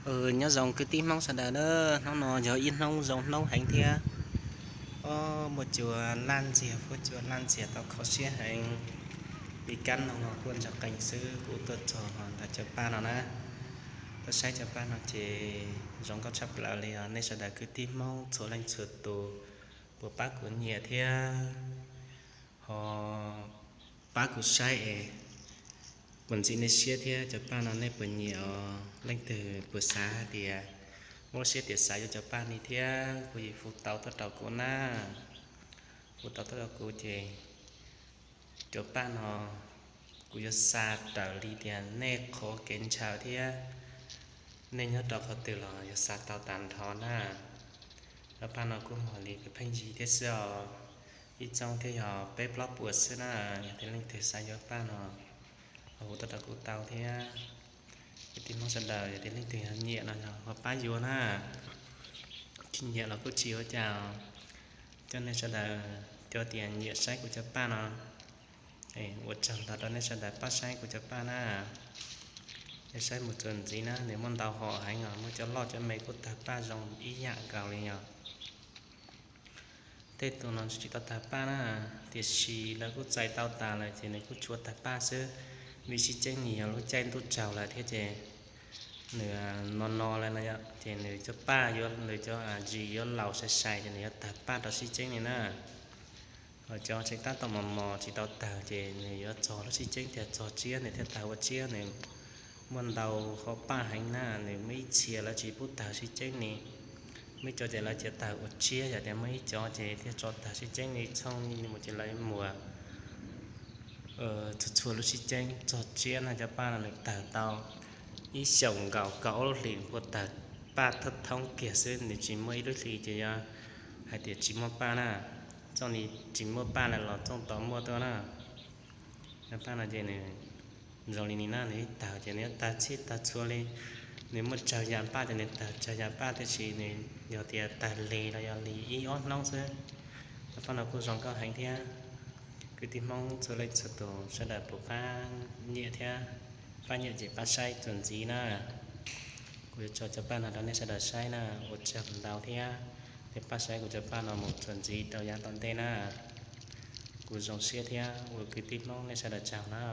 Nyob zoo kwv tij Hmoob sawv daws na, hnub no yog ib hnub zoo hnub heev thiab. Ob, muaj cua laj ntxiag, muaj cua laj ntxiag tau kho siab heev. Ib kab no no kuj ntsa qees xwb, kuv tuaj txog ntawm cov paj no na. Tuaj saib cov paj no ces zoo nkauj tshaj plaws li os. Nej sawv daws kwv tij Hmoob txhua leej txhua tus puas pab kuv nyiam thiab ho pab kuv saib es puas ntxim nej siab thiab cov paj no nej puas nyiam os? Leej twg puas xav hais tias, muaj siab tias xav yuav cov paj ni thiab kuj yim hu tau tuaj rau kuv na. Hu tau tuaj rau kuv ces cov paj no kuv yuav xa raws li tias nej qhov kev ntshaw thiab nej nyob rau qhov twg los yuav xa tau tas nrho na. Cov paj no kuj muag li pheej yig thiab xwb os. Ib txoog thiaj yog peb plaub puas xwb na. Yog tias leej twg xav yuav paj no ho hu tuaj rau kuv tau thiab. Kwv tij Hmoob sawv daws yog tias leej twg nyiam no ho pab yuav na. Tsis nyiam los kuj tsis ua cas. Coj nej sawv daws cov tias nyiam saib kuv cov paj no, ua tsaug ntau rau nej sawv daws pab saib kuv cov paj na. Nej saib mus txuas ntxiv na, nws muaj ntau hom heev os, muaj cov loj cov me kuj tawg paj zoo ib yam nkaus li os. Tej tus no tsis tau tawg paj na, tiam sis lawv kuj txais tau tas lawm ces nws kuj tshuav tawg paj xwb. Vim sib ceeb nws yog lub caij ntuj tsaus lawm thiab ces nws no no lawm no ces nws cov paj yuav, nws cov zis yuav laus sai sai ces nws yuav tawg paj rau sib ceeb li na. Ho cov tseem tab tom mos mos tsis tau tawg ces nws yuav txog lub sib ceeb tias txog tsiab nws thiaj tawg ua tsiab. Nws muaj ntau hom paj heev na, nws muaj ib txhia lawv tsis pub tawg sib ceeb li. Muaj ib co ces lawv cia tawg ua tsiab, yog tias muaj ib co ces thiaj tso tawg sib ceeb li, txhooj mus ces lawv muag txhua txhua lub sib ceeb txog tsiab na. Cov paj no nws tawg tau ib xyoos nkaus kaum ob lub hlis puas tawg paj thoob thoob kiag xwb, nws tsis muaj ib lub hlis ces yog hais tias tsis muaj paj na. Txooj li tsis muaj paj lawm los txooj tau muaj tuaj na. Cov paj no ces nws zoo li ni na, nws tawg ces nws yuav tawg txhij tawg txhua li. Nws muaj tsawg yam paj ces nws tawg tsawg yam paj, tiam sis nws yog tias tawg lig los yog lig ib ob hnub xwb. Cov paj no kuj zoo nkauj heev thiab. Kwv tij Hmoob txhua leej txhua tus sawv daws puas pab nyiam thiab, pab nyiam ces pab saib txuas ntxiv na. Kuv yuav tso cov paj no rau nej sawv daws saib na, ua tsaug ntau thiab. Nej pab saib kuv cov paj no mus txuas ntxiv rau yav tom ntej na. Kuv zoo siab thiab ua kwv tij Hmoob nej sawv daws tsaug na.